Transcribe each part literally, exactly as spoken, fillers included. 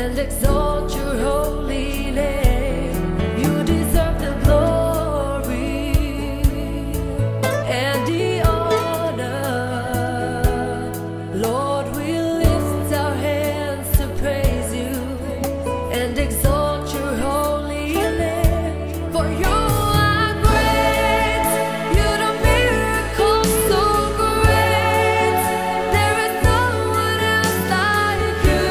and exalt your holy name. You deserve the glory and the honor. Lord, we lift our hands to praise you and exalt your holy name. For you are great, you do miracles so great. There is no one else like you.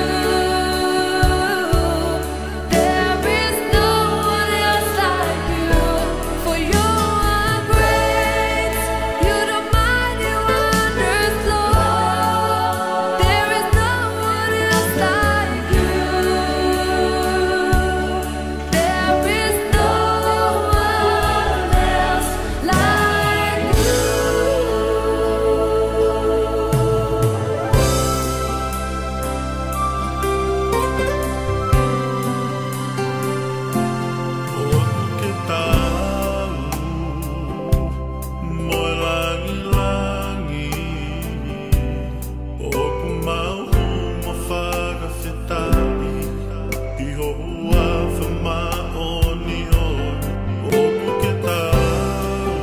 There is no one else like you. For you are great, you do mighty wonders, Lord. There is no one else like you. There is no one else like you. ʻOku ke taau mo e langilangi, ʻoku mau hū mo fakafetaʻi ʻi ho huafa māʻoniʻoni. ʻOku ke taau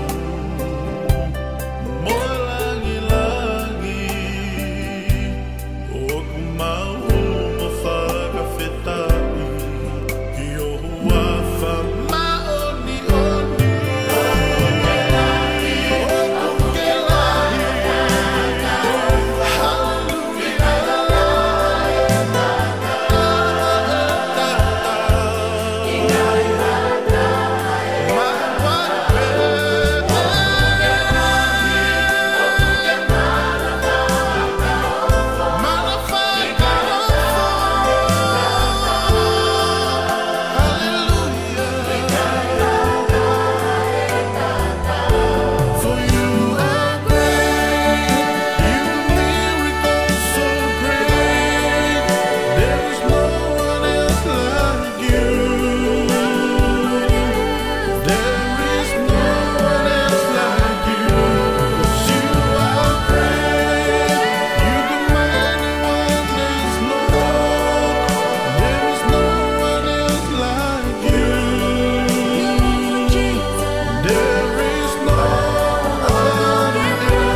mo e langilangi, ʻoku mau hū mo fakafetaʻi ʻi ho huafa māʻoniʻoni. ʻOku ke lahi. Hallelujah. For you are great, you do miracles so great. There is no one else like you. There is no one else like you. You are great, you do mighty wonders, Lord. There is no one else like you. There is no one else like you.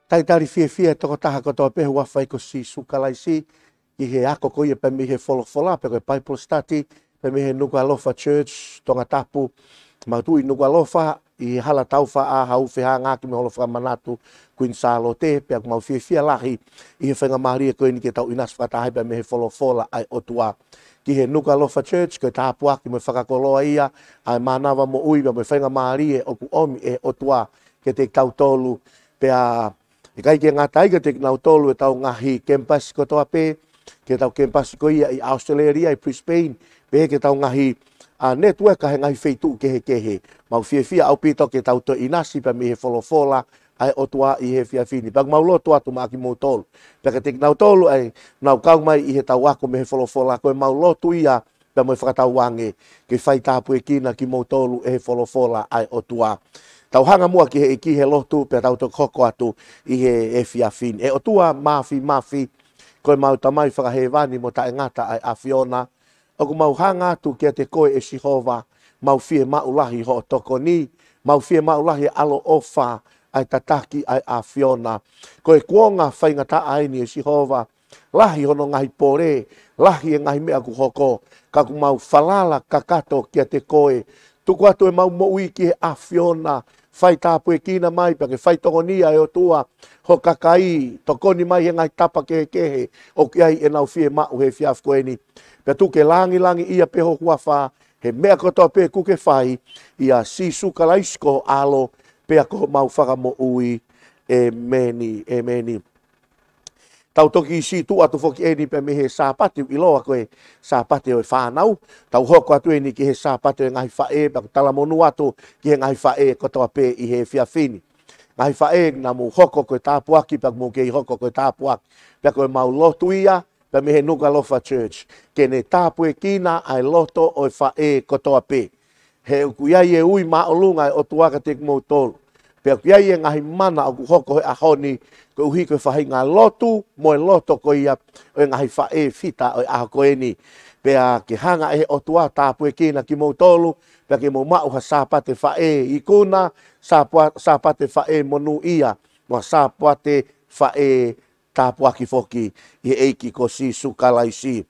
Talitali fiefia e tokotaha kotoa pē he huafa ko Sīsū Kalaisi, ʻi he ako ko ia pea mei he folofola, pe ko e Bible study, pea mei he Nukuʻalofa Church, Tongatapu. Mau tuʻu ʻi Nukuʻalofa, ʻi he hala taufaʻāhau fehangahanaki mo e Holo Fakamanatu Kuini Sālote, pea ʻoku mau fiefia lahi ʻi he faingamālie ko eni ke tau ʻinasi fakataha ai pea mei he folofola ʻa e ʻOtua. Ki he Nukuʻalofa Church, ko e tāpuaki mo e fakakoloa ia ʻa e mānava moʻui pea mo e faingamālie ʻoku ʻomi ʻe he ʻOtua kiate kitautolu, pea ʻikai ke ngata ai kiate kinautolu ʻetau ngaahi kemipasi kotoa pē, ki heʻetau kemipasi ko ia ʻi ʻAositelēlia, ʻi Brisbane, pehē ki heʻetau ngaahi, ʻa, network ʻa e ngaahi feituʻu kehekehe. Mau fiefia ʻaupito ke tau toe ʻinasi pea mei he folofola ʻa e ʻOtua ʻi he efiafi ni. Pea ʻoku mau lotu atu maʻa kimoutolu. Pea kiate kinautolu ʻoku nau kau mai ʻi heʻetau ako mei he folofola, ko ʻemau lotu ia pea mo e fakatauange ke fai tāpuekina kimoutolu ʻe he folofola ʻa e ʻOtua. Tau hanga muʻa ki he ʻEiki he lotu pea tau toki hoko atu ʻi he efiafi ni. ʻE ʻOtua Māfimafi, ko ʻemau Tamai fakahēvani mo taʻengata ʻa e ʻAfiona, ʻoku mau hanga atu kiate koe ʻe Sihova, mau fiemaʻu lahi hoʻo tokoni, mau fiemaʻu lahi e ʻaloʻofa ʻa e tataki ʻa e ʻAfiona. Ko e kuonga faingataʻa eni ʻe Sihova, lahi hono ngaahi pole, lahi e ngaahi meʻa ʻoku hoko, ka ʻoku mau falala kakato kiate koe. Tuku atu ʻemau moʻui ki he ʻAfiona, fai tāpuekina mai, pea ke fai tokonia ʻe ʻOtua ho kakai, tokoni mai he ngaahi tapa kehekehe ʻoku ʻi ai ʻenau fiemaʻu he efiafi ko eni. Pea tuku ke langilangiʻia pē ho huafa, he meʻa kotoa pē ʻoku ke fai, ʻia Sīsū Kalaisi ko ho ʻAlo, pea ko homau Fakamoʻui. ʻEmeni, ʻemeni. Tau toki sītuʻa atu foki eni pea mei he Sāpate ʻoku ʻiloa ko e Sāpate ʻo e fānau. Tau hoko atu eni ki he Sāpate ʻo e ngaahi faʻē, pea ʻoku talamonū atu ki he ngaahi faʻē kotoa pē ʻi he efiafi ni. Ngaahi faʻē, naʻa mou hoko ko e tāpuaki, pea ʻoku mou kei hoko ko e tāpuaki. Pea ko ʻemau lotu ia, pea mei he Nukuʻalofa Church, ke ne tāpuekina ʻa e loto ʻo e faʻē kotoa pē. He ʻoku ʻi ai e ui māʻolunga ʻa e ʻOtua kiate kimoutolu. Pea ʻoku ʻi ai e ngaahi mana ʻoku hoko he ʻaho ni, koeʻuhi ko e faʻahinga lotu mo e loto ko ia ʻo e ngaahi faʻē fita ʻo e ʻaho ko eni. Pea ke hanga ʻe he ʻOtua ʻo tāpuekina kimoutolu, pea ke mou maʻu ha Sāpate faʻē ikuna, Sāpua-, Sāpate faʻē monūʻia, mo ha Sāpate faʻē tāpuaki foki ʻi he ʻEiki ko Sīsū Kalaisi.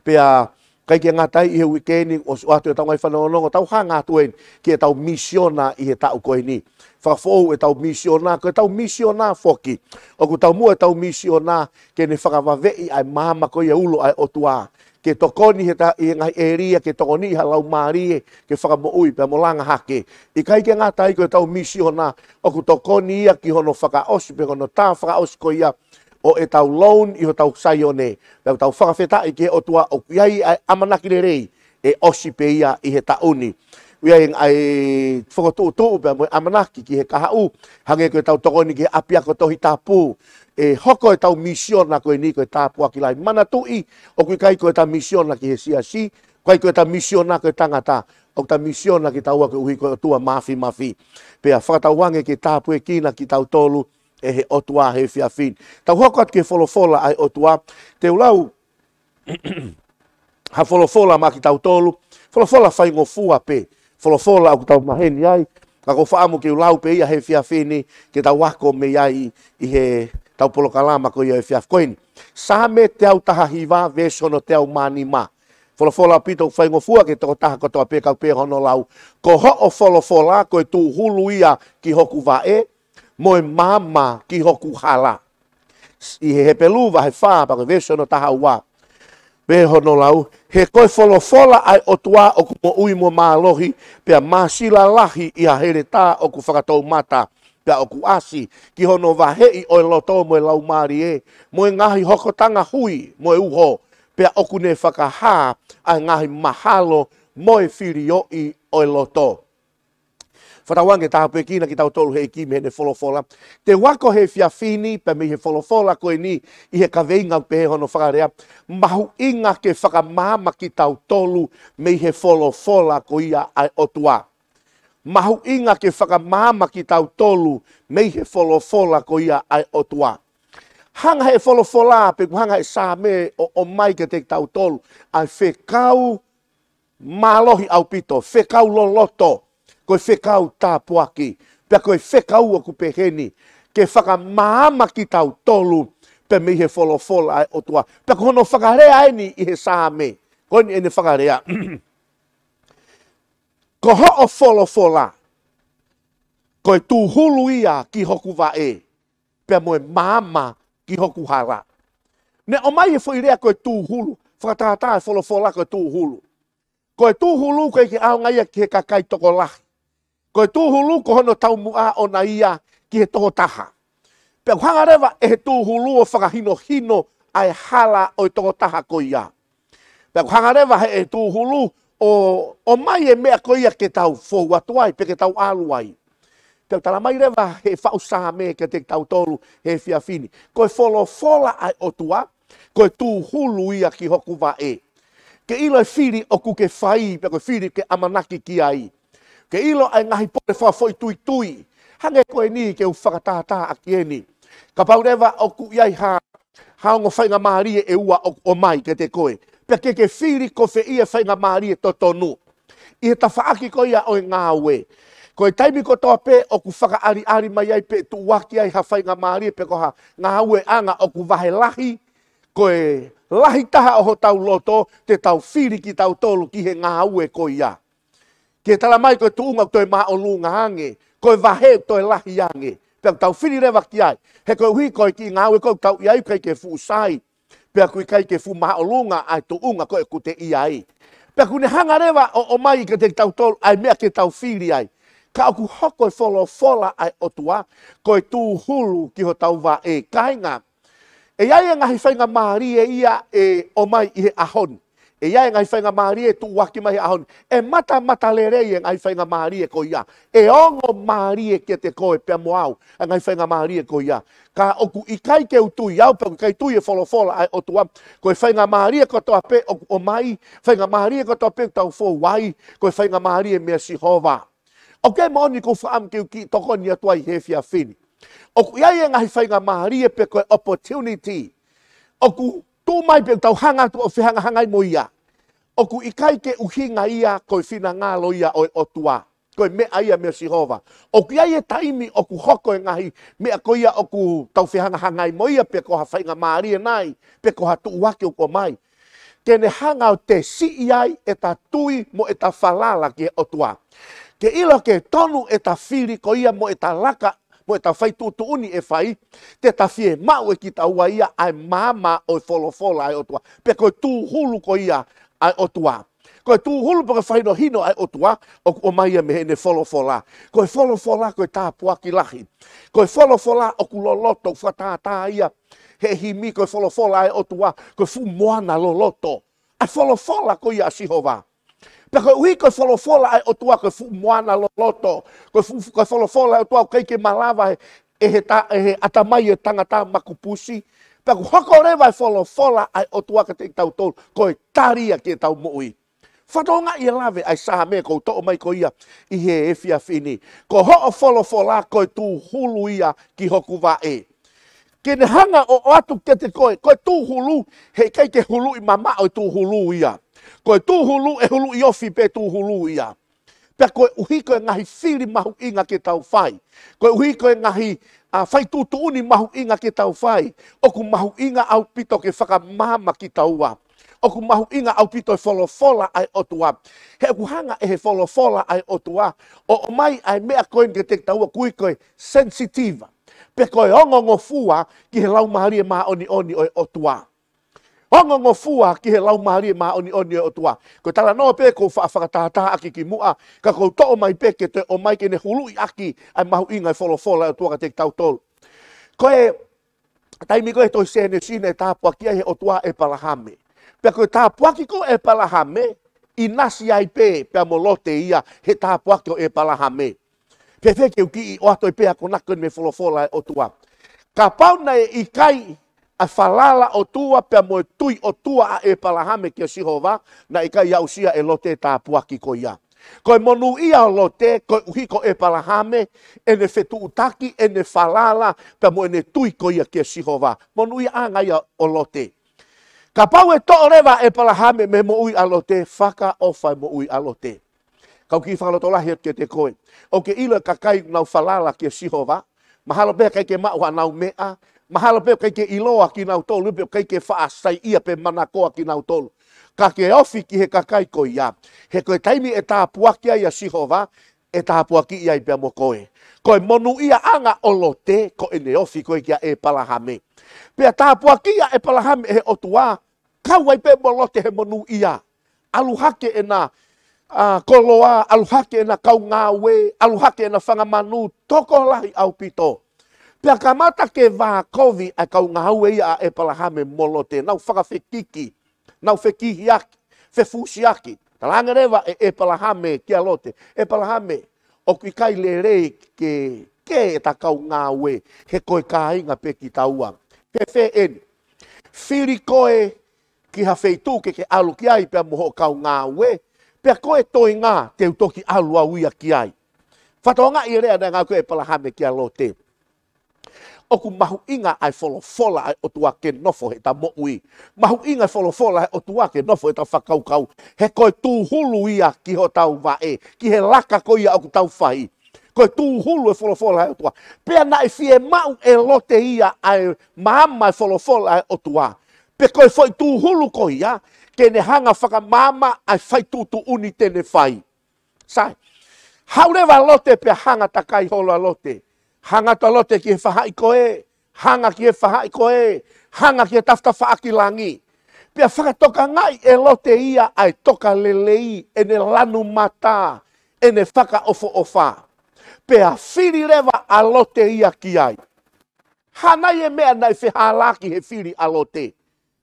Pea ʻikai ke ngata ai, ʻi he uike ni ʻosi ʻoatu ʻetau ngaahi fanongonongo, tau hanga atu eni ki heʻetau misiona ʻi he taʻu ko eni. Fakafoʻou ʻetau misiona, ko ʻetau misiona foki, ʻoku taumuʻa ʻetau misiona ke ne fakavaveʻi ʻa e maama ko ia ʻo e ulo ʻa e ʻOtua, ke tokoni he ta-, ʻi he ngaahi ʻēlia, ke tokoniʻi ha laumālie ke fakamoʻui pea mo langa hake. ʻIkai ke ngata ai, ko ʻetau misiona ʻoku tokoni ia ki hono fakaʻosi, pe ko hono tā fakaʻosi ko ia ʻo ʻetau loan ʻi hotau Saione. Pea ʻoku tau fakafetaʻi ki he ʻOtua ʻoku ʻi ai ʻa e ʻamanaki lelei ʻe ʻosi pē ia ʻi he taʻu ni. ʻOku ʻi ai ʻa e fokotuʻutuʻu pea mo e ʻamanaki ki he kahaʻu, hangē ko ʻetau tokoni ki he ʻapiako Tohi Tapu, ʻe hoko ʻetau misiona ko eni ko e tāpuaki lahi. Manatuʻi, ʻoku ʻikai ko ʻeta misiona ki he siasi, ʻikai ko ʻeta misiona ko e tangata, ʻoku ta misiona kitaua koeʻuhi ko e ʻOtua Māfimafi. Pea fakatauange ke tāpuekina kitautolu ʻe he ʻOtua he efiafi ni. Tau hoko atu ki he folofola ʻa e ʻOtua, te u lau ha folofola maʻa kitautolu, folofola faingofua pē, folofola ʻoku tau maheni ai, ka ʻoku ou fakaʻamu ke u lau pē ia he efiafi ni, ke tau ako mei ai ʻi heʻetau polokalama ko ia ʻo e efiafi ko eni. Saame teau taha hiva, veesi hono teau mā nima. Folofola ʻaupito faingofua ki he tokotaha kotoa pē, kau pē hono lau. Ko hoʻo folofola ko e tūhulu ia ki hoku vaʻe, mo e maama ki hoku hala. ʻI he Hepelū vahe fā pea ko e veesi hono taha ua, pehē hono lau: He ko e folofola ʻa e ʻOtua ʻoku moʻui mo mālohi, pea māsila lahi ʻi ha heletā ʻoku fakatoumata, pea ʻoku ʻasi ki hono vaheʻi ʻo e loto mo e laumālie, mo e ngaahi hokotanga hui mo e uho, pea ʻoku ne fakahā ʻa e ngaahi mahalo mo e filioʻi ʻo e loto. Fakatauange tāpuekina kitautolu he ʻEiki mei heʻene folofola. Te u ako he efiafi ni pea mei he folofola ko eni, ʻi he kaveinga ʻoku pehē hono fakalea: Mahuʻinga ke fakamaama kitautolu mei he folofola ko ia ʻa e ʻOtua. Mahuʻinga ke fakamaama kitautolu mei he folofola ko ia ʻa e ʻOtua. Hanga he folofola, pe ʻoku hanga he Saame ʻo, ʻomai kiate kitautolu ʻa e fekau mālohi ʻaupito, fekau loloto, ko e fekau tāpuaki, pea ko e fekau ʻoku peheni, ke fakamaama kitautolu pea mei he folofola ʻa e ʻOtua. Pea ko hono fakalea eni ʻi he Saame, ko eni ʻene fakalea: Ko hoʻo folofola ko e tūhulu ia ki hoku vaʻe, pea mo e maama ki hoku hala. Ne ʻomai e foʻi lea ko e tūhulu, fakatātā e folofola ko e tūhulu. Ko e tūhulu ʻoku ʻikai ke ʻaonga ia ki he kakai tokolahi. Ko e tūhulu ko hono taumuʻa ʻona ia ki he tokotaha. Pea ʻoku hanga leva ʻe he tūhulu ʻo fakahinohino ʻa e hala ʻo e tokotaha ko ia. Pea ʻoku hanga leva ʻe he tūhulu ʻo, ʻomai e meʻa ko ia ke tau fou atu ai, pe ke tau ʻalu ai. Pea ʻoku talamai leva ʻe he faʻu Saame kiate kitautolu he efiafi ni, ko e folofola ʻa e ʻOtua ko e tūhulu ia ki hoku vaʻe. Ke ʻilo e fili ʻoku ke fai, pea ko e fili ʻoku ke ʻamanaki ki ai. Ke ʻilo ʻa e ngaahi pole fakafoʻituitui. Hangē ko eni, ke u fakatātā ʻaki eni. Kapau leva ʻoku ʻi ai ha, ha ongo faingamālie ʻe ua ʻoku ʻomai kiate koe, pea ke ke fili ko fē ia e faingamālie totonu ʻi he tafaʻaki ko ia ʻo e ngāue. Ko e taimi kotoa pē ʻoku fakaʻaliʻali mai ai pe tuʻuaki ai ha faingamālie pe ko ha ngāueʻanga ʻoku vahe lahi, ko e lahi taha ʻo hotau loto te tau fili kitautolu ki he ngāue ko ia. Ke tala mai ko e tuʻunga ʻoku toe māʻolunga ange, ko e vahe ʻoku toe lahi ange. Pea ʻoku tau fili leva ki ai. He koeʻuhi ko e kiʻi ngāue ko ē ʻoku tau ʻi ai ʻoku ʻikai ke fuʻu sai. Pea ʻoku ʻikai ke fuʻu māʻolunga ʻa e tuʻunga ko ē ʻoku te ʻi ai. Pea ʻoku ne hanga leva ʻo ʻomai kiate kitautolu ʻa e meʻa ke tau fili ai. Ka ʻoku hoko e folofola ʻa e ʻOtua, ko e tūhulu ki hotau vaʻe. Kāinga, ʻe ʻi ai e ngaahi faingamālie ia ʻe ʻomai ʻi he ʻaho ni. ʻE ʻi ai e ngaahi faingamālie ʻe tuʻuaki mai he ʻaho ni. ʻE matamata lelei e ngaahi faingamālie ko ia. ʻE ongo mālie kiate koe pea mo au ʻa e ngaahi faingamālie ko ia. Ka ʻoku ʻikai ke u tui au, pea ʻoku ʻikai tui e folofola ʻa e ʻOtua, ko e faingamālie kotoa pē ʻoku ʻomai, faingamālie kotoa pē ʻoku tau fou ai, ko e faingamālie meia Sihova. ʻOku moʻoni, ʻoku ou fakaʻamu ke u kiʻi tokoni atu ai he efiafi ni. ʻOku ʻi ai e ngaahi faingamālie pe ko e opportunity ʻoku tuʻu mai pea ʻoku tau hanga atu ʻo fehangahangai mo ia. ʻOku ʻikai ke ʻuhinga ia ko e finangalo ia ʻo e ʻOtua. Ko e meʻa ia meia Sihova. ʻOku ʻi ai e taimi ʻoku hoko e ngaahi meʻa ko ia ʻoku tau fehangahangai mo ia pe ko ha faingamālie nai, pe ko ha tuʻuaki ʻoku ʻomai. Ke ne hanga ʻo tesiʻi ai ʻeta tui mo ʻeta falala ki he ʻOtua. Ke ʻilo ke tonu ʻeta fili ko ia mo ʻeta laka, mo ʻeta fai tuʻutuʻuni ʻe fai, te ta fiemaʻu ʻe kitaua ia ʻa e maama ʻo e folofola ʻa e ʻOtua. Pe ko e tūhulu ko ia ʻa e ʻOtua. Ko e tūhulu pe ko e fakahinohino ʻa e ʻOtua, ʻoku ʻomai ia mei heʻene folofola. Ko e folofola ko e tāpuaki lahi. Ko e folofola ʻoku loloto, fakatātā ia he himi, ko e folofola ʻa e ʻOtua, ko e fuʻu moana loloto. ʻA e folofola ko ia ʻa Sihova. Pea koeʻuhi ko e folofola ʻa e ʻOtua ko e fuʻu moana loloto, ko e fuʻu, ko e folofola ʻa e ʻOtua ʻoku ʻikai ke malava he, ʻe he ta-, ʻe he ʻatamai ʻo e tangata makupusi. Pea ʻoku hoko leva e folofola ʻa e ʻOtua kiate kitautolu ko e tali ia ki heʻetau moʻui. Fakatokangaʻi e lave ʻa e Saame ʻoku ou toʻo mai ko ia ʻi he efiafi ni. Ko hoʻo folofola ko e tūhulu ia ki hoku vaʻe. Ke ne hanga ʻo ʻoatu kiate koe, ko e tūhulu, heʻikai ke huluʻi mamaʻo e tūhulu ia. Ko e tūhulu ʻe huluʻi ofi pē tūhulu ia. Pea koeʻuhi ko e ngaahi fili mahuʻinga ke tau fai. Koeʻuhi ko e ngaahi, ʻa, fai tuʻutuʻuni mahuʻinga ke tau fai. ʻOku mahuʻinga ʻaupito ke fakamaama kitaua. ʻOku mahuʻinga ʻaupito e folofola ʻa e ʻOtua. He ʻoku hanga ʻe he folofola ʻa e ʻOtua ʻo ʻomai ʻa e meʻa ko eni kiate kitaua ʻoku ui ko e sensitive. Pe ko e ongongofua ki he Laumālie Māʻoniʻoni ʻo e ʻOtua. Ongongofua ki he Laumālie Māʻoniʻoni ʻo e ʻOtua. Ko e talanoa pē ʻoku ou fa-, fakatātāʻaki ki muʻa, ka ʻoku ou toʻo mai pē ke toe ʻomai ke ne huluʻi ʻaki ʻa e mahuʻinga e folofola ʻa e ʻOtua kiate kitautolu. Ko e taimi ko ē he tohi Sēnesi naʻe tāpuakiʻi ai he ʻOtua ʻa ʻEpalahame. Pea ko e tāpuaki ko ē ʻa ʻEpalahame, ʻinasi ai pē pea mo Lote ia he tāpuaki ʻo ʻEpalahame. Pea fēfē ke u kiʻi ʻoatu ai pē ʻa e akonaki ko eni mei he folofola ʻa e ʻOtua. Kapau naʻe ʻikai ʻa e falala ʻOtua pea mo e tui ʻOtua ʻa ʻEpalahame kia Sihova, naʻe ʻikai aʻusia ʻe Lote e tāpuaki ko ia. Ko e monūʻia ʻo Lote, koeʻuhi ko ʻEpalahame, ʻene fetuʻutaki, ʻene falala, pea mo ʻene tui ko ia kia Sihova. Monūʻiaʻanga ia ʻo Lote. Kapau ʻe toʻo leva ʻe ʻEpalahame mei he moʻui ʻa Lote, fakaʻofa e moʻui ʻa Lote. Kau kiʻi fakalotolahi atu kiate koe. ʻOku ke ʻilo e kakai ʻoku nau falala kia Sihova. Mahalo pē ʻikai ke maʻu haʻanau meʻa. Mahalo pē ʻikai ke ʻiloa kinautolu, pe ʻikai ke faʻa saiʻia pe manakoa kinautolu. Ka ke ofi ki he kakai ko ia. He ko e taimi ʻe tāpuaki ai ʻa Sihova, ʻe tāpuakiʻi ai pea mo koe. Ko e monūʻiaʻanga ʻo Lote, ko ʻene ofi ko ē kia ʻEpalahame. Pea tāpuakiʻi ʻa ʻEpalahame ʻe he ʻOtua, kau ai pē mo Lote he monūʻia. ʻAlu hake ʻena, ʻa, koloa, ʻalu hake ʻena kau ngāue, ʻalu hake ʻena fanga manu, tokolahi ʻaupito. Pea kamata ke vākovi ʻa e kau ngāue ia ʻa ʻEpalahame mo Lote. Nau fakafekiki, nau fekihiaki, fefusiaki. Talaange leva ʻe ʻEpalahame kia Lote, ʻEpalahame, ʻoku ʻikai lelei ke, ke ʻeta kau ngāue, he ko e kāinga pē kitaua. Fēfē eni? Fili koe ki ha feituʻu ke ke ʻalu ki ai pea mo hoʻo kau ngāue, pea ko e toenga te u toki ʻalu au ia ki ai. Fakatokangaʻi e lea naʻe ngāueʻaki ʻe ʻEpalahame kia Lote. ʻOku mahuʻinga ʻa e folofola ʻa e ʻOtua ke nofo heʻeta moʻui. Mahuʻinga e folofola ʻa e ʻOtua ke nofo heʻeta fakakaukau. He ko e tūhulu ia ki hotau vaʻe, ki he laka ko ia ʻoku tau fai. Ko e tūhulu e folofola ʻa e ʻOtua. Pea naʻe fiemaʻu ʻe Lote ia ʻa e maama e folofola ʻa e ʻOtua. Pe ko e foʻi tūhulu ko ia, ke ne hanga fakamaama ʻa e fai tuʻutuʻuni te ne fai. Sai. Haʻu leva Lote pea hanga takai holo ʻa Lote. Hanga atu ʻa Lote ki he faʻahi ko ē, hanga ki he faʻahi ko ē, hanga ki he tafatafaʻaki langi. Pea fakatokangaʻi ʻe Lote ia ʻa e toka lelei, ʻene lanu mata, ʻene fakaʻofoʻofa. Pea fili leva ʻa Lote ia ki ai. Hā nai e meʻa naʻe fehālaaki he fili ʻa Lote?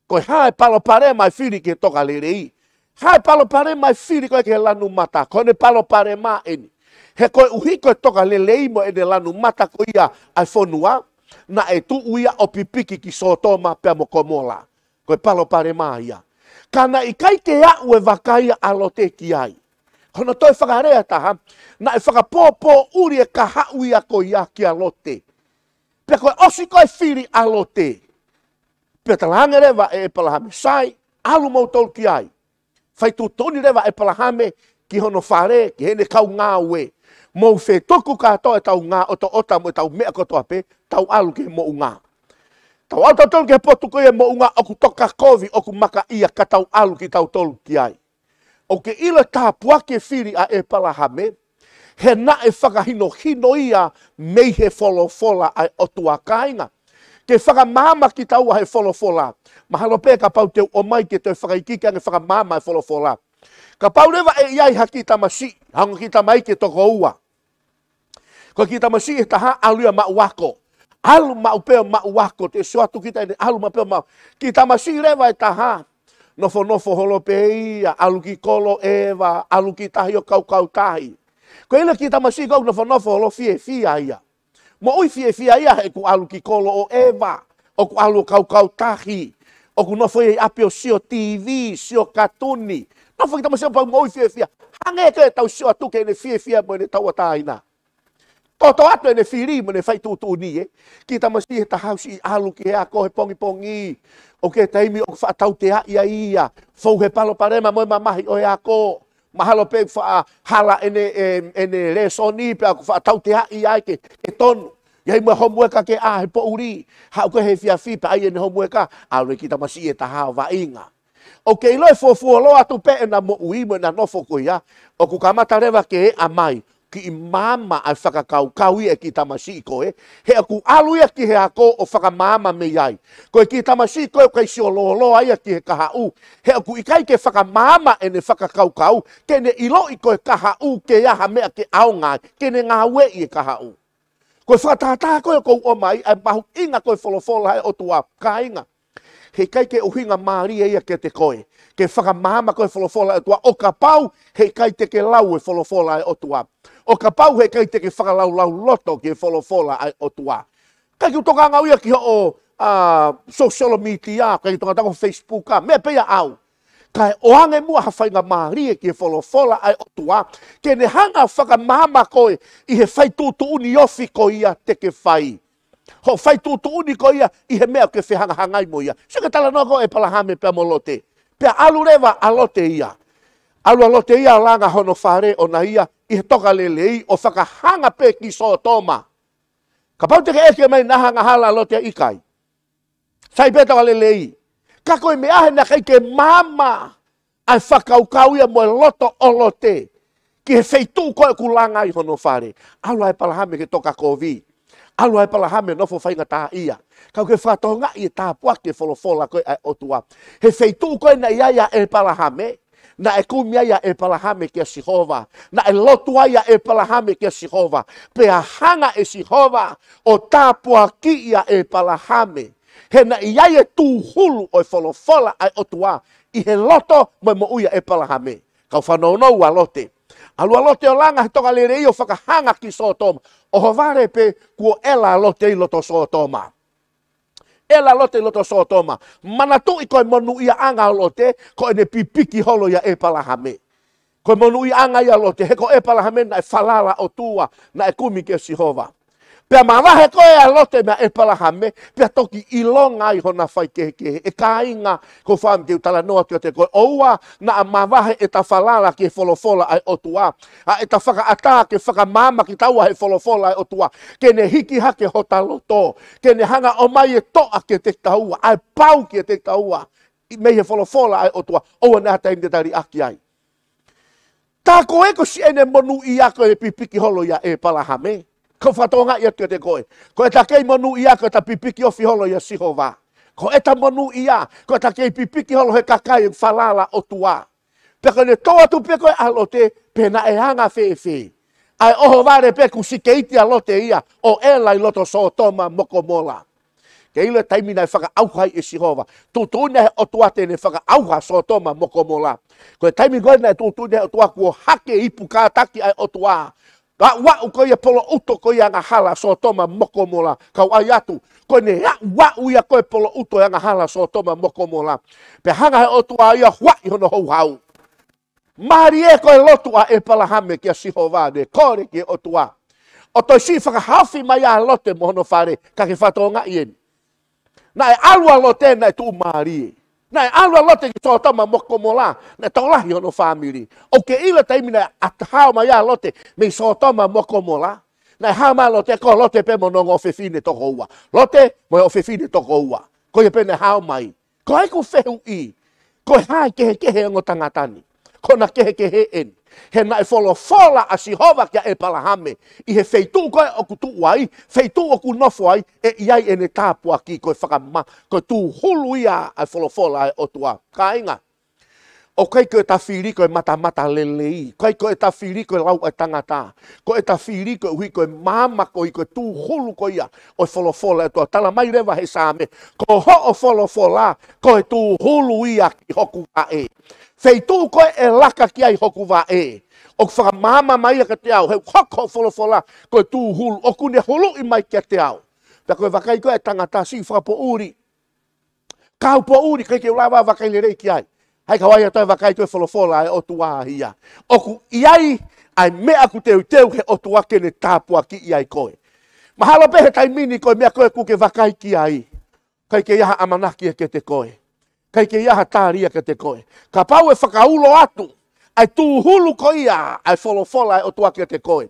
Ko e hā e palopalema e fili ki he toka lelei? Hā e palopalema e fili ko ē ki he lanu mata? Ko ʻene palopalema eni. He koeʻuhi ko e toka lelei mo ʻene lanu mata ko ia ʻa e fonua, naʻe tuʻu ia ʻo pipiki ki Sōtoma pea mo Komola. Ko e palopalema ia. Ka naʻe ʻikai ke aʻu e vakai ʻa Lote ki ai. Ko hono toe fakalea ʻe taha, naʻe fakapōpōʻuli e kahaʻu ia ko ia kia Lote. Pea ko e ʻosi ko ē fili ʻa Lote, pea talaange leva ʻe ʻEpalahame, sai, ʻalu moutolu ki ai. Fai tuʻutuʻuni leva ʻEpalahame ki hono fale, ki heʻene kau ngāue. Mou fetuku kātoa ʻetau ngaahi ʻotoʻota mo ʻetau meʻa kotoa pē, tau ʻalu ki he moʻunga. Tau ʻalu tautolu ki he potu ko ia e moʻunga ʻoku toka kovi, ʻoku makaʻia, ka tau ʻalu kitautolu ki ai. ʻOku ke ʻilo e tāpuaki e fili ʻa ʻEpalahame, he naʻe fakahinohino ia mei he folofola ʻa e ʻOtua, kāinga. Ke fakamaama kitaua he folofola. Mahalo pē kapau te u ʻomai ke toe fakaikiiki ange fakamaama e folofola. Kapau leva ʻe ʻi ai ha kiʻi tamasiʻi, hanga kiʻi tamaiki ʻe toko ua. Ko e kiʻi tamasiʻi ʻe taha ʻalu ia maʻu ako. ʻAlu maʻu pē ʻo maʻu ako, te sio atu kita ʻene ʻalu maʻu pē ʻo maʻu. Kiʻi tamasiʻi leva ʻe taha, nofonofo holo pē ia, ʻalu ki kolo ʻeva, ʻalu ki tahi ʻo kaukau tahi. Ko e ʻilo e kiʻi tamasiʻi ko ē nofonofo holo fiefia ia. Moʻui fiefia ia he ʻoku ʻalu ki kolo ʻo ʻeva, ʻoku ʻalu ʻo kaukau tahi, ʻoku nofo ia ʻi ʻapi ʻo sio T V, sio katuni. Nofo kiʻi tamasiʻi pau moʻui fiefia. Hangē ko ʻetau sio atu ki heʻene fiefia mo ʻene tauʻatāina. Toto atu ʻene fili mo ʻene fai tuʻutuʻuni ē. Kiʻi tamasiʻi ʻe taha ʻosi ʻalu ki he ako he pongipongi. ʻOku ʻi ai e taimi ʻoku faʻa tauteaʻi ai ia. Fou he palopalema mo e mamahi ʻo e ako. Mahalo pē ʻoku faʻa hala ʻene, ʻe, ʻene lēsoni pea ʻoku faʻa tauteaʻi ai ke, ke tonu. ʻI ai mo e homueka ke ʻā he poʻuli. Haʻu ko ē he efiafi pea ʻai ʻene homueka. ʻAlu e kiʻi tamasiʻi ʻe taha ʻo vaʻinga. ʻOku ke ʻilo e fuofua lō atu pē ʻena moʻui mo ʻena nofo ko ia, ʻoku kamata leva ke eʻa mai, kiʻi maama ʻa e fakakaukau ia e kiʻi tamasiʻi ko ē, he ʻoku ʻalu ia ki he ako ʻo fakamaama mei ai. Ko e kiʻi tamasiʻi ko ē ʻoku ʻikai sio lōloa ia ki he kahaʻu, he ʻoku ʻikai ke fakamaama ʻene fakakaukau, ke ne ʻiloʻi ko e kahaʻu ke ʻi ai ha meʻa ke ʻaonga ai, ke ne ngāueʻi e kahaʻu. Ko e fakatātā ko ē ʻoku ou ʻomai, ʻa e mahuʻinga ko ē folofola ʻa e ʻOtua, kāinga. Heʻikai ke ʻuhinga mālie ia kiate koe ke fakamaama ko ē folofola ʻa e ʻOtua, ʻo kapau heʻikai te ke lau e folofola ʻa e ʻOtua. ʻO kapau heʻikai te ke fakalaulauloto ki he folofola ʻa e ʻOtua. ʻIkai ke u tokanga au ia ki hoʻo, ʻa, social media, ʻikai ke u tokanga au ki he Facebook, ʻa, meʻa pē ia ʻaʻau. Kae ʻoange muʻa ha faingamālie ki he folofola ʻa e ʻOtua, ke ne hanga fakamaama koe ʻi he fai tuʻutuʻuni ofi ko ia te ke fai. Hoʻo fai tuʻutuʻuni ko ia ʻi he meʻa ʻoku ke fehangahangai mo ia. Sio ki he talanoa ko ē ʻo ʻEpalahame pea mo Lote. Pea ʻalu leva ʻa Lote ia. ʻAlu ʻa Lote ia ʻo langa hono fale ʻoʻona ia ʻi he toka lelei ʻo fakahanga pē ki Sōtoma. Kapau te ke ʻeke mai naʻe angahala ʻa Lote, ʻikai. Sai pē toka lelei. Ka ko e meʻa he naʻe ʻikai ke maama ʻa e fakakaukau ia mo e loto ʻo Lote ki he feituʻu ko ē ʻoku langa ai hono fale. ʻAlu ʻa ʻEpalahame ki he toka kovi. ʻAlu ʻa ʻEpalahame nofo faingataʻaʻia. Ka ʻoku ke fakatokangaʻi e tāpuaki e folofola ko ē ʻa e ʻOtua. He feituʻu ko ē naʻe ʻi ai ʻa ʻEpalahame, naʻe kumi ai ʻa ʻEpalahame kia Sihova. Naʻe lotu ai ʻa ʻEpalahame kia Sihova. Pea hanga ʻe Sihova ʻo tāpuakiʻi ʻa ʻEpalahame. He naʻe ʻi ai e tūhulu ʻo e folofola ʻa e ʻOtua ʻi he loto mo e moʻui ʻa ʻEpalahame. Kau fanongo ʻa Lote. ʻAlu ʻa Lote ʻo langa he toka lelei ʻo fakahanga ki Sōtoma. ʻOhovale pē kuo ʻela ʻa Lote ʻi loto Sōtoma. ʻEla ʻa Lote ʻi loto Sōtoma. Manatuʻi ko e monūʻiaʻanga ʻo Lote, ko ʻene pipiki holo ʻia ʻEpalahame. Ko e monūʻiaʻanga ia ʻo Lote, he ko ʻEpalahame naʻe falala ʻOtua, naʻe kumi kia Sihova. Pea mavahe ko ē ʻa Lote meia ʻEpalahame, pea toki ʻilonga ai hona faikehekehe. ʻE kāinga, ko fam te u talanoa atu kiate koe, ʻoua naʻa mavahe ʻeta falala ki he folofola ʻa e ʻOtua. ʻA ʻeta fakaʻatā ke fakamaama kitaua he folofola ʻa e ʻOtua. Ke ne hiki hake hota loto. Ke ne hanga ʻo ʻomai e toʻa kiate kitaua. ʻA e pau kiate kitaua. ʻI mei he folofola ʻa e ʻOtua. ʻOua naʻa ha taimi te ta liʻaki ai. Tā ko ē ko siʻene monūʻia ko e pipiki holo ia ʻEpalahame. Kau fakatokangaʻi atu kiate koe. Ko ʻeta kei monūʻia ko ʻeta pipiki ofi holo ia Sihova. Ko ʻeta monūʻia, ko ʻeta kei pipiki holo he kakai falala ʻOtua. Pea ko ʻene tō atu pē ko ē ʻa Lote, pe naʻe anga fēfē. ʻA e ʻohovale pē kuo sikeiti ʻa Lote ia, ʻo ʻela ʻi loto Sōtoma mo Komola. Ke ʻilo e taimi naʻe fakaʻauha ai ʻe Sihova. Tuʻutuʻuni ʻe he ʻOtua te ne fakaʻauha Sōtoma mo Komola. Ko e taimi ko ē naʻe tuʻutuʻuni ʻe he ʻOtua kuo hake ipu kātaki ʻa e ʻOtua. Aʻuaʻu ko ia poloʻuto ko ia angahala Sōtoma mo Komola. Kau ʻai atu. Ko ʻene aʻuaʻu ia ko e poloʻuto e angahala Sōtoma mo Komola. Pea hanga he ʻOtua ia huaʻi hono houhau. Mālie ko e lotu ʻa ʻEpalahame kia Sihova, ne kole ki he ʻOtua. ʻO toe siʻi fakahaofi mai ʻa Lote mo hono fale, ka ke fakatokangaʻi eni. Naʻe ʻalu ʻa Lote, naʻe tuʻumālie. Naʻe ʻalu ʻa Lote ki Sōtoma mo Komola, naʻe tokolahi hono fāmili. ʻOku ke ʻilo e taimi naʻe ʻatā mai ʻa Lote, mei Sōtoma mo Komola. Naʻe hā mai ʻa Lote, ko Lote pē mo hono ongo ʻofefine toko ua. Lote, mo e ʻofefine toko ua. Ko ia pē naʻe hā mai. Ko ʻeku fehuʻi, ko e hā e kehekehe ʻo e ongo tangata ni? Ko ʻena kehekehe eni. He naʻe folofola ʻa Sihova kia ʻEpalahame, ʻi he feituʻu ko ē ʻoku tuʻu ai, feituʻu ʻoku nofo ai, ʻe ʻi ai ʻene tāpuaki, ko e fakama, ko e tūhulu ia ʻa e folofola ʻa e ʻOtua. Kāinga, ʻoku ʻikai ko ʻeta fili ko e matamata lelei, ʻikai ko ʻeta fili ko e lau ʻa e tangata, ko ʻeta fili koeʻuhi ko e maama ko ē ko e tūhulu ko ia ʻo e folofola ʻa e ʻOtua. Tala mai leva he Saame, ko hoʻo folofola, ko e tūhulu ia ki hoku vaʻe. Feituʻu ko ē ʻe laka ki ai hoku vaʻe, ʻoku fakamaama mai ia kiate au, he ʻoku hoko hoʻo folofola, ko e tūhulu, ʻoku ne huluʻi mai kiate au. Pea ko e vakai ko ē ʻa e tangata siʻi fakapoʻuli. Kau poʻuli, ʻikai ke u lava vakai lelei ki ai. Hai kau ai ʻa e toe vakai ko e folofola ʻa e ʻOtua ia. ʻOku ʻi ai ʻa e meʻa ʻoku teuteu he ʻOtua ke ne tāpuakiʻi ai koe. Mahalo pē he taimi ni ko e meʻa ko ē ʻoku ke vakai ki ai, ʻikai ke ʻi ai ha ʻamanaki ia kiate koe. ʻIkai ke ʻi ai ha tali ia kiate koe. Kapau ʻe fakaulo atu ʻa e tūhulu ko ia ʻa e folofola ʻa e ʻOtua kiate koe,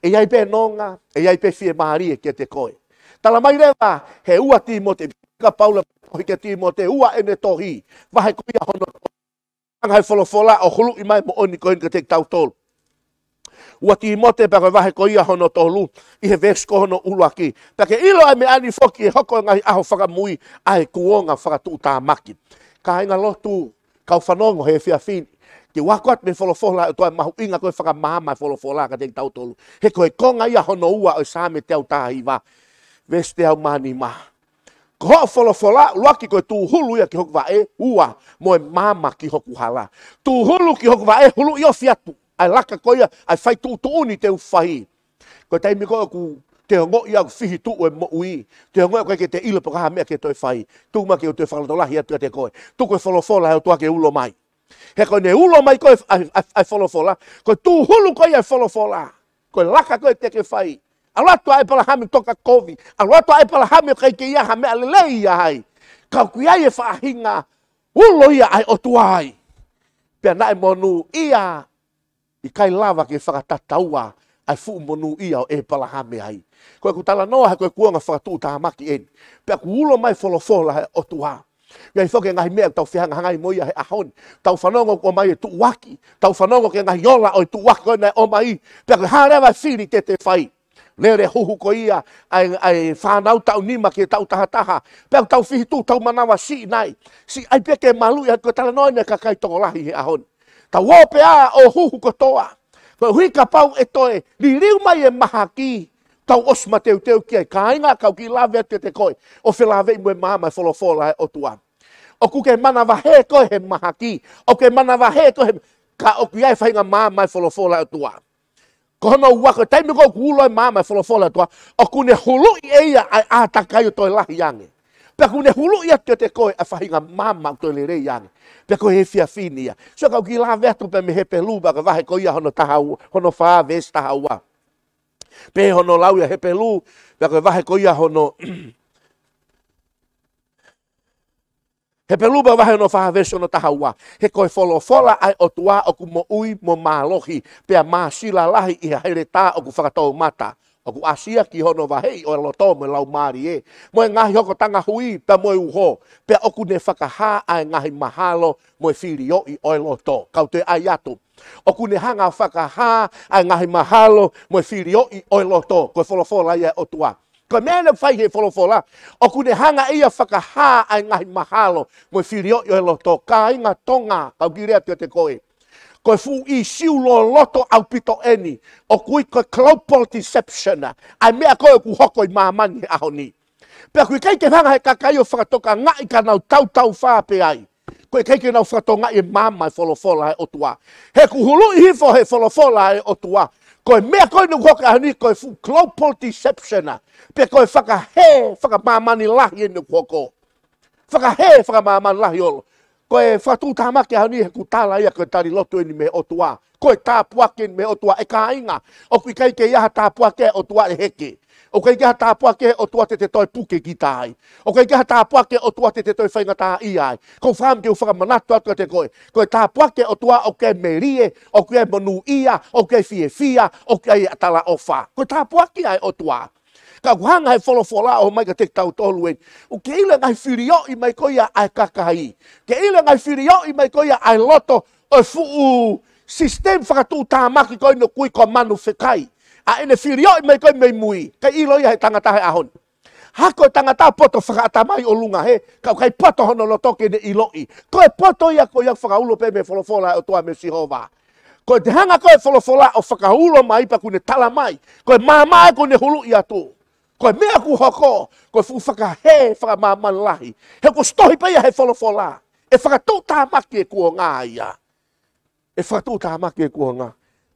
ʻe ʻi ai pē nonga, ʻe ʻi ai pē fiemālie kiate koe. Tala mai leva he ua Tīmote, ka Paula ʻoku ʻi he Tīmote ua ʻene tohi, vahe ko ia hono, anga ʻa e folofola ʻo huluʻi mai moʻoni ko eni kiate kitautolu. Ua Tīmote pea ko e vahe ko ia hono tolu, ʻi he veesi ko hono ʻuluaki. Pea ke ʻilo ʻa e meʻa ni foki ʻe hoko he ngaahi ʻaho fakamui ʻa e kuonga fakatuʻutāmaki. Kāinga lotu, kau fanongo he efiafi ni, ke u ako atu mei he folofola ʻa e ʻOtua e mahuʻinga ko e fakamaama e folofola kiate kitautolu. He ko e konga ia hono ua ʻo e Saame teau taha hiva, veesi teau mā nima. Ko hoʻo folofola, ʻuluaki ko e tūhulu ia ki hoku vaʻe, ua, mo e maama ki hoku hala. Tūhulu ki hoku vaʻe, huluʻi ofi atu ʻa e laka ko ia ʻa e fai tuʻutuʻuni te u fai. Ko e taimi ko ē ʻoku te ongoʻi ʻoku fihi tuʻu e moʻui, te ongoʻi ʻoku ʻikai ke te ʻilo pe ko e hā e meʻa ke toe fai, tuku mai ke u toe fakalotolahi atu kiate koe. Tuku e folofola ʻa e ʻOtua ke ulo mai. He ko ʻene ulo mai ko ē ʻa e, ʻa e, ʻa e folofola, ko e tūhulu ko ia ʻa e folofola, ko e laka ko ē te ke fai. ʻAlu atu ʻa ʻEpalahame toka kovi. ʻAlu atu ʻa ʻEpalahame ʻoku ʻikai ke ʻi ai ha meʻa lelei ia ai. Ka ʻoku ʻi ai e faʻahinga ulo ia ʻa e ʻOtua ai. Pea naʻe monūʻia, ʻikai lava ke fakatataua ʻa e fuʻu monūʻia ʻo ʻEpalahame ai. Ko ʻeku talanoa he ko e kuonga fakatuʻutāmaki eni. Pea ʻoku ulo mai e folofola ʻa e ʻOtua. ʻI ai foki e ngaahi meʻa ʻoku tau fehangahangai mo ia he ʻaho ni. Tau fanongo ʻoku ʻomai e tuʻuaki. Tau fanongo ki he ngaahi ola ʻo e tuʻuaki ko ē naʻe ʻomai. Pea ko e hā leva e fili te te fai? Lele huhu ko ia ʻa e, ʻa e fānau taʻu nima ki he taʻu taha taha. Pea ʻoku tau fihi tuʻu, tau manavasiʻi nai. Siʻi ʻai pē ke maluʻi atu, ko e talanoa eni ʻa e kakai tokolahi he ʻaho ni. Tau ō pē ʻo huhu kotoa. Koeʻuhi kapau ʻe toe liliu mai e mahaki, tau ʻosi mateuteu ki ai. Kāinga, kau kiʻi lave atu kiate koe ʻo felāveʻi mo e maama e folofola ʻa e ʻOtua. ʻOku ke manavahē koe he mahaki. ʻOku ke manavahē koe he, ka ʻoku ʻi ai e faʻahinga maama e folofola ʻa e ʻOtua. Ko hono ua, ko e taimi ko ē ʻoku ulo ai e maama e folofola ʻa e ʻOtua, ʻoku ne huluʻi ʻe ia ʻa e ʻātakai ʻo toe lahi ange. Pea ʻoku ne huluʻi atu kiate koe ʻa e faʻahinga maama ʻoku toe lelei ange. Pea ko e efiafi ni ia. Sio, kau kiʻi lave atu pē mei he Hepelū, pea ko e vahe ko ia hono taha ua, hono fā veesi taha ua. Pehē hono lau ia Hepelū, pea ko e vahe ko ia hono Hepelū pea vahe hono fā veesi hono taha ua. He ko e folofola ʻa e ʻOtua ʻoku moʻui mo mālohi, pea māsila lahi ʻi ha heletā ʻoku fakatoumata, ʻoku ʻasi ia ki hono vaheʻi ʻo e loto mo e laumālie, mo e ngaahi hokotanga hui pea mo e uho, pea ʻoku ne fakahā ʻa e ngaahi mahalo mo e filioʻi ʻo e loto. Kau toe ʻai atu. ʻOku ne hanga fakahā ʻa e ngaahi mahalo mo e filioʻi ʻo e loto. Ko e folofola ia ʻa e ʻOtua. Ko e meʻa naʻe fai he folofola, ʻoku ne hanga ia fakahā ʻa e ngaahi mahalo mo e filioʻi ʻo e loto. Kāinga Tonga, kau kiʻi lea atu kiate koe. Ko e fuʻu ʻīsiu loloto ʻaupito eni, ʻoku ui ko e global deception, ʻa e meʻa ko ē ʻoku hoko ʻi māmani he ʻaho ni. Pea ʻoku ʻikai ke hanga he kakai ʻo fakatokangaʻi ka nau tautaufā pē ai. Ko e ʻikai ke nau fakatokangaʻi e maama e folofola ʻa e ʻOtua. He ʻoku huluʻi hifo he folofola ʻa e ʻOtua. Ko e meʻa ko eni ʻoku hoko he ʻaho ni ko e fuʻu global deception. Pea ko e fakahē fakamāmani lahi eni ʻoku hoko. Fakahē fakamāmani lahi ʻolo. Ko e fakatuʻutāmaki ʻaho ni he ʻoku tala ia ko e tali lotu eni mei he ʻOtua. Ko e tāpuaki eni mei he ʻOtua ʻe kāinga. ʻOku ʻikai ke ʻi ai ha tāpuaki ʻa e ʻOtua ʻe heke. ʻOku ʻikai ke ʻi ai ha tāpuaki ʻa e ʻOtua te te toe puke kita ai. ʻOku ʻikai ke ʻi ai ha tāpuaki ʻa e ʻOtua te te toe faingataʻaʻia ai. Ko e fakaʻamu ke u fakamanatu atu kiate koe. Ko e tāpuaki ʻa e ʻOtua ʻoku ʻi ai e melie, ʻoku ʻi ai e monūʻia, ʻoku ʻi ai e fiefia, ʻoku ʻi ai e talaʻofa. Ko e tāpuaki ʻa e ʻOtua. Ka ʻoku hanga he folofola ʻo ʻomai kiate kitautolu eni. ʻOku ke ʻilo e ngaahi filioʻi mai ko ia ʻa e kakai. Ke ʻilo e ngaahi filioʻi mai ko ia ʻa e loto ʻo e fuʻu system fakatuʻutāmaki ko eni ʻoku ui ko e manu fekai. ʻA ʻene filioʻi mai ko ē mei mui. Ka ʻilo ia he tangata he ʻaho ni. Hako e tangata poto fakaʻatamai ʻo lunga hē, ka ʻoku ʻikai poto hono loto ke ne ʻiloʻi. Ko e poto ia ko ia fakaulo pē mei he folofola ʻa e ʻOtua mei Sihova. Ko e te hanga ko ē folofola ʻo fakaulo mai pea ʻoku ne tala mai. Ko e maama ē ʻoku ne huluʻi atu. Ko e meʻa ʻoku hoko, ko e fuʻu fakahē fakamāmani lahi. He ʻoku ʻosi tohi pē ia he folofola. ʻE fakatuʻutāmaki e kuonga ia. ʻE fakatuʻutāmaki e kuonga.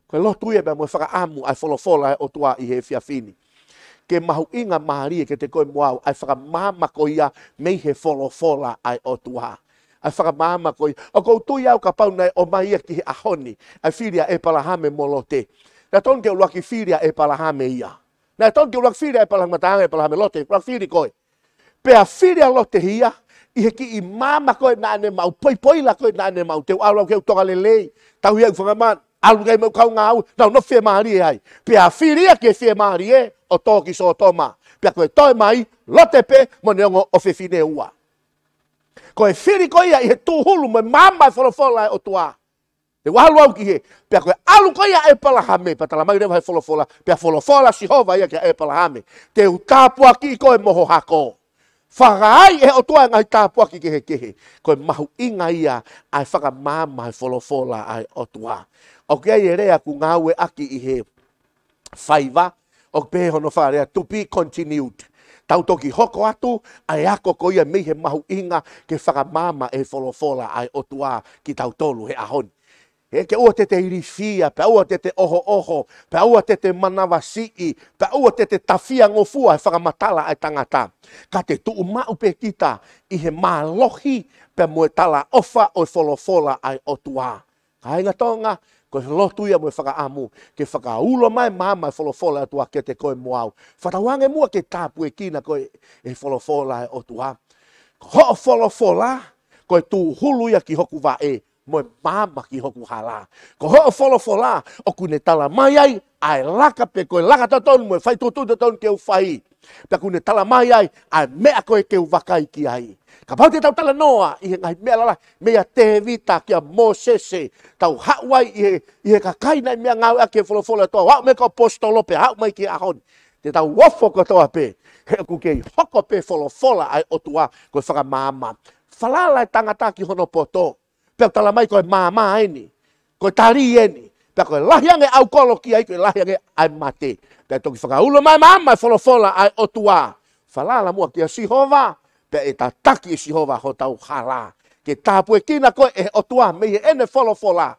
Ko e lotu ia pea mo e fakaʻamu ʻa e folofola ʻa e ʻOtua ʻi he efiafi ni. Ke mahuʻinga mālie kiate koe mo au, ʻa e fakamaama ko ia mei he folofola ʻa e ʻOtua. ʻA e fakamaama ko ia. ʻOku ou tui au kapau naʻe ʻomai ia ki he ʻaho ni. ʻA e fili ʻa ʻEpalahame mo Lote. Naʻe tonu ke ʻuluaki fili ʻa ʻEpalahame ia. Naʻe tonu ke ʻuluaki fili ʻa ʻEpalahame, taʻanga ʻEpalahame, Lote, ʻuluaki fili koe. Pea fili ʻa Lote ia, ʻi he kiʻi maama ko ē naʻa ne maʻu, poipoila ko ē naʻa ne maʻu, te u ʻalu au ke u tonga lelei, tauhi ʻeku fanga manu, ʻalu ki ai mo ʻeku kaungāue, nau nofo fiemālie ai. Pea fili ia ke fiemālie, ʻo tō ki Sōtoma. Pea ko e toe mai, Lote pē, mo ʻene ongo ʻofefine ʻe ua. Ko e fili ko ia ʻi he tūhulu mo e maama e folofola ʻa e ʻOtua. Te u ʻalu au ki hē, pea ko e ʻalu ko ia ʻa ʻEpalahame, pea tala mai leva he folofola, pea folofola Sihova ia kia ʻEpalahame. Te u tāpuakiʻi koe mo ho hako. Fakaai ʻe he ʻOtua e ngaahi tāpuaki kehekehe. Ko e mahuʻinga ia ʻa e fakamaama he folofola ʻa e ʻOtua. ʻOku ʻi ai e lea ʻoku ngāueʻaki ʻi he faiva, ʻoku pehē hono fakalea to be continued. Tau toki hoko atu, ʻa e ako ko ia mei he mahuʻinga ke fakamaama e folofola ʻa e ʻOtua kitautolu he ʻaho ni. He ke ʻoua te te ilifia, pea ʻoua te te ʻohoʻoho, pea ʻoua te te manavasiʻi, pea ʻoua te te tafiangofua he fakamatala ʻa e tangata. Ka te tuʻu maʻu pē kita ʻi he mālohi, pea mo e talaʻofa ʻo e folofola ʻa e ʻOtua. Kāinga Tonga, ko e lotu ia mo e fakaʻamu, ke fakaulo mai maama e folofola ʻa e ʻOtua kiate koe mo au. Fakatauange muʻa ke tāpuekina koe ʻe he folofola ʻa e ʻOtua. Ko hoʻo folofola, ko e tūhulu ia ki hoku vaʻe, mo e maama ki hoku hala. Ko hoʻo folofola, ʻoku ne tala mai ai, ʻa e laka pē ko e laka totonu mo e fai tuʻutuʻuni totonu ke u fai. Pea ʻoku ne tala mai ai, ʻa e meʻa ko ē ke u vakai ki ai. Kapau te tau talanoa, ʻi he ngaahi meʻa lalahi, meia Tēvita kia Mōsese, tau haʻu ai ʻi he, ʻi he kakai naʻe meʻangāueʻaki he folofola ʻa e ʻOtua, ʻo aʻu mei he kau ʻaposetolo pea aʻu mai ki he ʻaho ni. Te tau ofo kotoa pē, he ʻoku kei hoko pē folofola ʻa e ʻOtua, ko e fakamaama. Falala e tangata ki hono poto. Pea tala mai ko e maama eni. Ko e tali eni. Pea ko e lahi ange ʻaukolo ki ai, ko e lahi ange ʻa e mate. Pea toki fakaulo mai maama e folofola ʻa e ʻOtua. Falala muʻa kia Sihova, pea ʻe tataki ʻe Sihova hotau hala. Ke tāpuekina koe ʻe he ʻOtua mei heʻene folofola.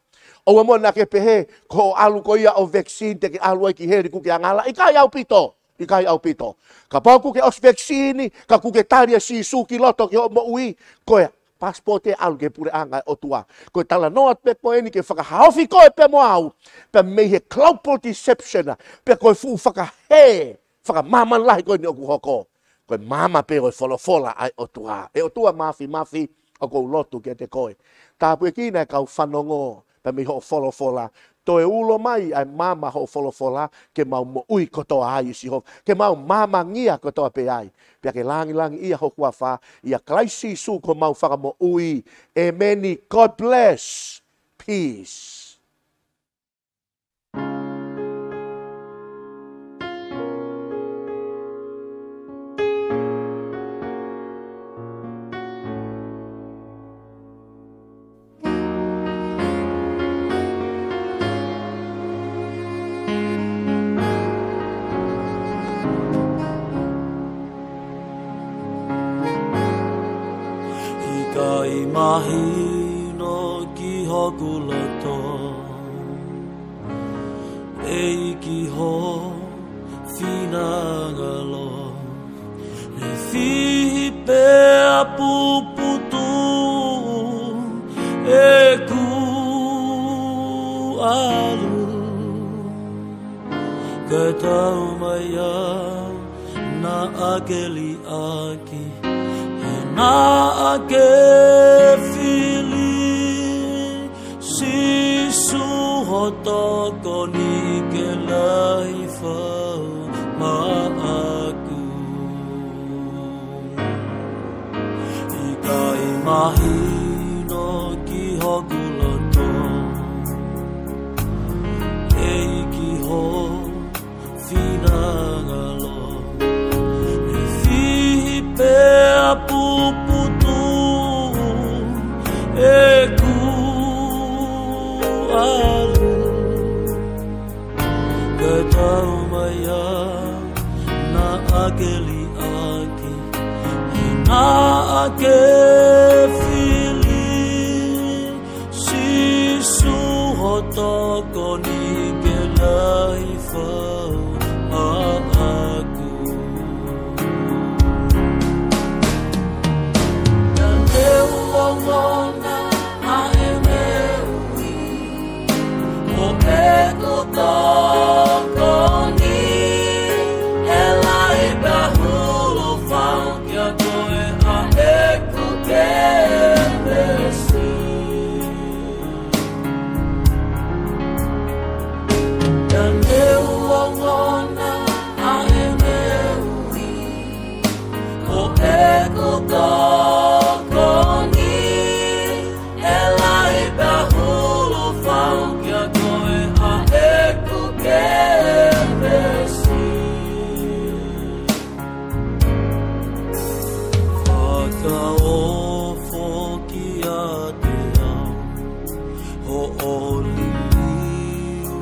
ʻOua muʻa naʻa ke pehē, ko hoʻo ʻalu ko ia ʻo vaccine te ke ʻalu ai ki heli kuo ke angala. ʻIkai ʻaupito. ʻIkai ʻaupito. Kapau kuo ke ʻosi vaccine, ka kuo ke tali ʻa Sīsū ki loto ki hoʻo moʻui, ko e passport ʻe ʻalu ki he puleʻanga ʻo e ʻOtua. Ko e talanoa pē ko eni ke fakahaofi koe pea mo au, pea mei he global deception, pea ko e fuʻu fakahē, fakamāmani lahi ko eni ʻoku hoko. Ko e maama pē ʻo e folofola ʻa e ʻOtua. ʻE ʻOtua Māfimafi, ʻoku ou lotu kiate koe. Tāpuekina e kau fanongo, pea mei hoʻo folofola. Toe ulo mai ʻa e maama hoʻo folofola, ke mau moʻui kotoa ai ʻi Sihova. Ke mau māmangia kotoa pē ai. Pea ke langilangiʻia ho huafa, ʻia Kalaisi Sīsū ko homau Fakamoʻui. ʻEmeni. God bless. Peace. ʻIkai mahino ki hoku loto, ʻEiki, ho finangalo, ʻe fihi pea puputuʻu ʻeku ʻalu, kae tau mai ʻa e naʻa ke liʻaki, he naʻa ke fili, Sīsū ho tokoni ke lahi fau maʻaku. ʻIkai mahino ki hoku loto, ʻEiki, ho finangalo, ʻe fihi pea puputuʻu ʻeku ʻalu, kae tau mai ʻa e naʻa ke liʻaki, he naʻa ke fili, Sīsū ho tokoni ke lahi fau maʻaku. Naʻa ne u ongona ʻa e meʻa ʻo ʻeku tokoni, ʻe lahi pea hulu fau kiate koe ʻa ʻeku kelesi. Naʻa ne u ongona ʻa e meʻa ʻo ʻeku tokoni, ʻe lahi pea hulu fau kiate koe ʻa ʻeku kelesi. Fakaofo kiate au hoʻo liliu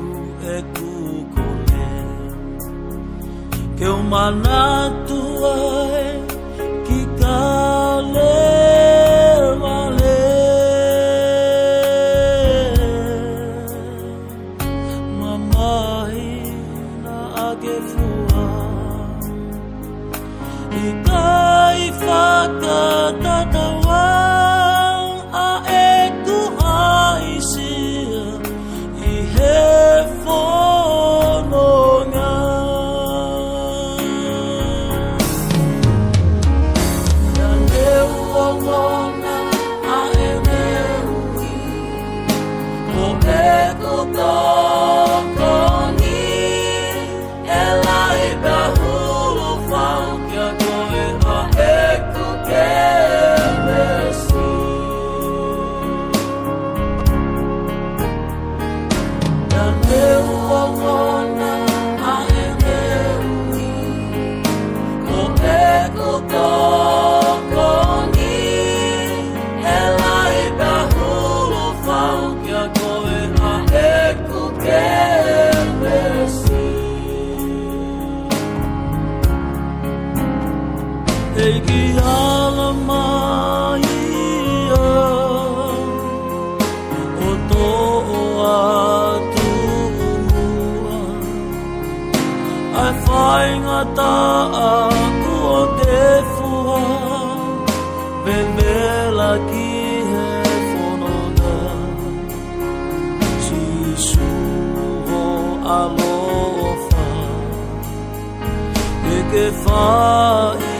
ʻeku kole, ke u manatu ai ki Kalevale. Mamahi naʻa ke fua, ʻikai fakatatau ʻa ʻeku haʻisia ʻi he fononga. Naʻa ne u ongona ʻa e meʻa ʻo ʻeku tokoni, ʻe lahi pea hulu fau kiate koe ʻa ʻeku kelesi. Naʻa ne u ongona ʻa e meʻa ʻo ʻeku tokoni, ʻe lahi pea hulu fau kiate koe ʻa ʻeku kelesi. ʻEiki, ala mai ia ʻo toʻo atu muʻa ʻa e faingataʻa kuo ke fua, vevela ki ʻaloʻofa, ke ke fai